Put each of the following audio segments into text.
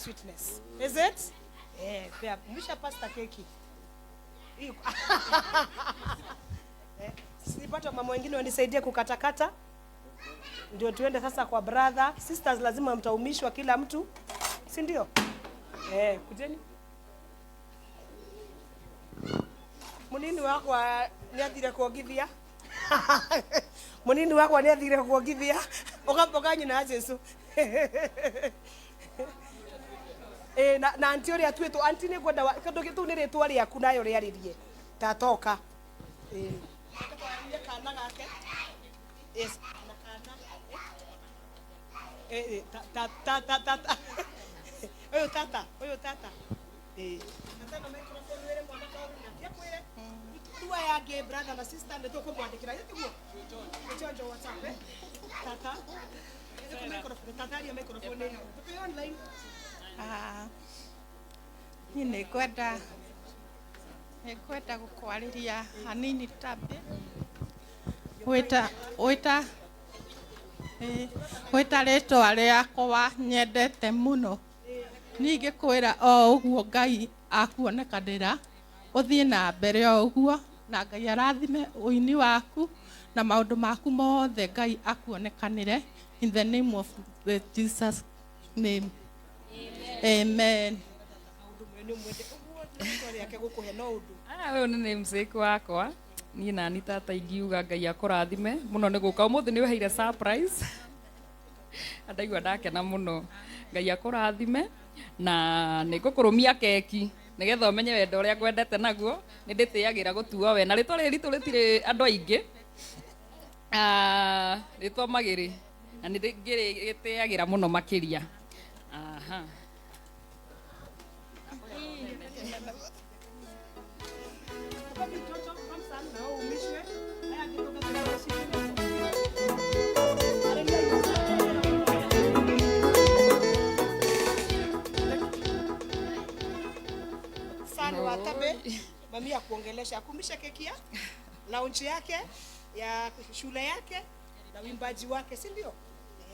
sweetness. Is it? Eh, pea mwisha pasta keki. Hiyo. Eh, sipata mama wengine wanisaidie kukatakata. Ndio tuende sasa kwa brother. Sisters lazima mtaumishwa kila mtu. Si ndio? Eh, kujeni. Munini wakwa nĩ athire kuongithia. Munini wakwa nĩ athire kuongithia. Ũga nyina Jesu. Eh, na anti ũrĩa atuĩtwo anti nĩ ngwenda kĩndũ gĩtũ nĩ rĩtwa rĩaku nayo rĩarĩrie tatoka. Eh. Twarĩrie kana gake. Yes, na kana. Eh, eh, ta ta ta ta ta. Ta. Ũyũ tata, ũyũ tata. Eh. Tata no microphone wĩre mwana kaũndũ na ti akwĩre. Rĩu aya angĩ brother na sister nĩ tũkũmwandĩkĩra githĩ tiguo? Gĩchonjo WhatsApp eh. Tata. Ĩtũ microphone, tata aria microphone ĩyo. Tũkĩ online. Ah, niĩ nĩ ngwenda gũkwarĩria hanini tambĩ wĩta wĩta ĩ, wĩta rĩtwa rĩakwa nyendete mũno. Niĩ ngĩkwĩra o ũguo Ngai akuonekanĩra ũthiĩ na mbere o ũguo na Ngai arathime ũini waku na maũndũ maku mothe Ngai akuonekanĩre in the name of the Jesus name. Amen. Maũndũ mwene mwende ũguo rĩtwa rĩake gũkũhe no ũndũ. Ah, ũyũ nĩ namesake wakwa. Niĩ nani tata ingiuga Ngai akũrathime mũno nĩ gũka ũmũthĩ nĩ ũheire surprise. Na ndaigua ndakena mũno. Ngai akũrathime na nĩ ngũkũrũmia keki nĩgetha ũmenye wendo ũrĩa ngwendete naguo. Nĩ ndĩtĩagĩra gũtuo we na rĩtwa rĩrĩ ritũ rĩtirĩ andũ aingĩ. Ah, rĩtwa Magĩrĩ na nĩ ngĩrĩtĩagĩra mũno makĩria. Aha. Baba mtoto Kamsan na uumishwe. Haya angĩtoka tena. San wa Tabe, mami ya kuongelesha akumisha keki ya lounge yake ya shule yake na uimbaji wake, si ndio?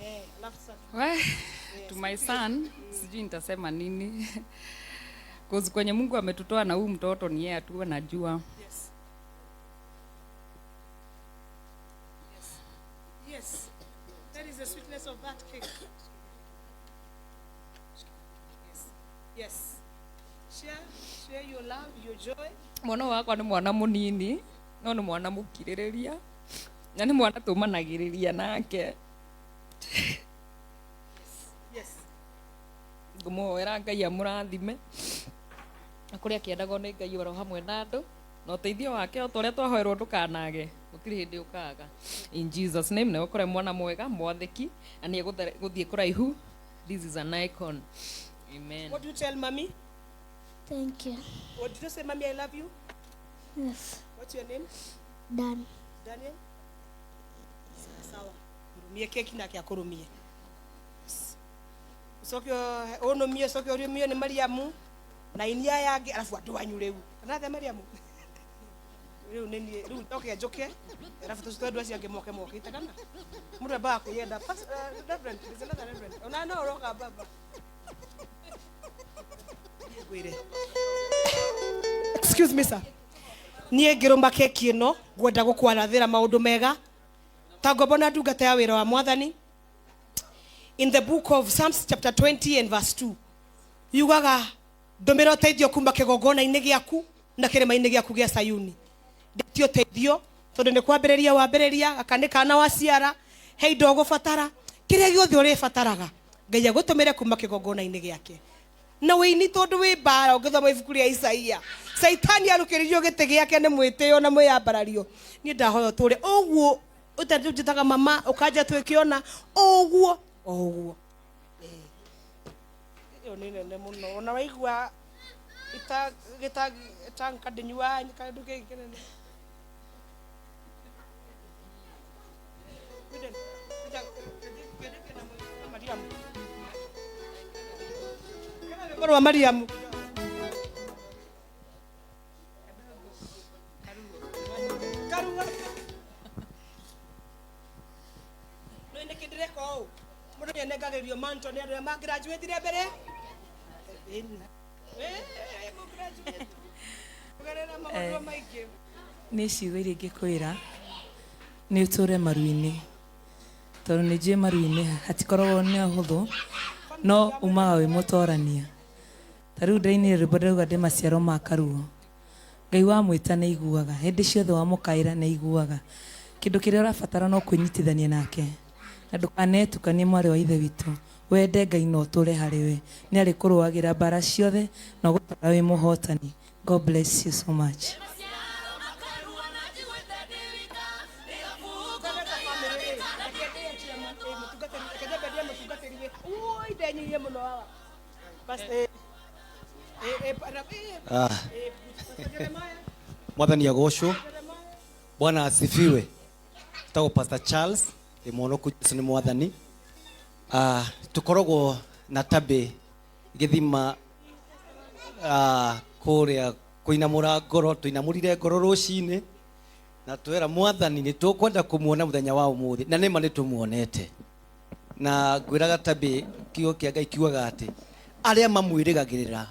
Eh, alafu sasa We, to my son, sijui nitasema nini. 'Cause kwenye Mungu ametutoa na huu mtoto ni yeye tu anajua. Yes. Yes. Yes. That is the sweetness of that cake. Yes. Yes. Share your love, your joy. Mwana wakwa nĩ mwana mũnini, no nĩ mwana mũkirĩrĩria. Na nĩ mwana tũmanagĩrĩria nake. Yes. Ngũmũhoera Ngai amũrathime. Na kũrĩa akĩendagwo nĩ Ngai oro hamwe na andũ. Na ũteithio wake o ta ũrĩa twahoerwo ndũkanage. Gũtirĩ hĩndĩ ũkaga. In Jesus name, na ũkore mwana mwega, mwathĩki, na nĩ egũthiĩ kũraihu. This is an icon. Amen. What do you tell mommy? Thank you. What did you say, mommy? I love you. Yes. What's your name? Dan. Daniel. Sawa. Kurumie keki nake akurumie. Ucoke ũnũmie ũcoke ũrũmio nĩ Mariamu na inia yangĩ arabu andũ anyu rĩu. Kana atĩa Mariamu? Rĩu nĩ niĩ rĩu njoke njũke arabu tũcoke andũ acio angĩ moke mokĩte kana mũndũ ambaga kwĩyenda. Reverend, there's another reverend. Ona no ũroka baba. Ngwĩre. Excuse me, sir. Niĩ ngĩrũma keki ĩno ngwenda gũkwarathĩra maũndũ mega ta ngombo na ndungata ya wĩra wa mwathani. In the book of Psalms chapter 20 and verse 2 yugaga ndũmĩra ũteithio kuma kĩgongona-inĩ gĩaku na kĩrĩma-inĩ gĩaku gĩa Sayuni. Ndĩtie ũteithio tondũ nĩ kwambĩrĩria wambĩrĩria gaka nĩ kana waciara he indo ũgũbatara kĩrĩa gĩothe ũrĩbataraga Ngai agũtũmĩre kuma kĩgongona-inĩ gĩake na wĩini tondũ wĩ mbara ũngĩthoma ibuku rĩa Isaia Caitani arũkĩrĩrio gĩtĩ gĩake nĩ mwĩtĩo na mwĩyambarario. Niĩ ndahoya ũtũre ũguo ũtanjĩtaga mama ũkanja twĩkĩona ũguo o ũguo. Ĩyo nĩ nene mũno ona waigua ita gĩta tanka ndĩnyuaga kĩndũ kĩngĩ kĩnene. Mariamu. Rwĩmbo rwa Mariamu. Karua. Nĩ nĩkĩ ndĩreka ũũ? Mũndũ nĩ anengagĩrĩrio manto nĩ andũ arĩa magraduatire mbere. Nĩ ciugo iria ingĩkwĩra nĩ ũtũre maru-inĩ, tondũ nĩ njũĩ maru-inĩ hatikoragwo nĩ ũhũthũ, no umaga wĩ mũtorania. Ta rĩu ndainire rwĩmbo ndĩrauga ndĩ maciaro ma karuo. Ngai wamwĩta nĩ aiguaga, hĩndĩ ciothe wamũkaĩra nĩ aiguaga. Kĩndũ kĩrĩa ũrabatara no kwĩnyitithania nake, na ndũkanetukanie mwarĩ wa ithe witũ. Wende Ngai na ũtũre harĩ we, nĩ arĩkũrũagĩra mbara ciothe na ũgũtũra wĩ mũhotani. God bless you so much. Ah. Mwathani agocwo. Bwana asifiwe. Tagwo Pastor Charles ndĩ mwonoku, Jesu nĩ mwathani. Ah, tukoragwo na Tabĩ gĩthima, ah, kũrĩa kũinamũra ngoro. Tũinamũrire ngoro rũcinĩ na twera mwathani nĩ tũkwenda kũmuona mũthenya wa ũmũthĩ, na nĩma nĩ tũmuonete. Na ngwĩraga Tabĩ, kiugo kĩa Ngai kiugaga atĩ arĩa mamwĩrĩgagĩrĩra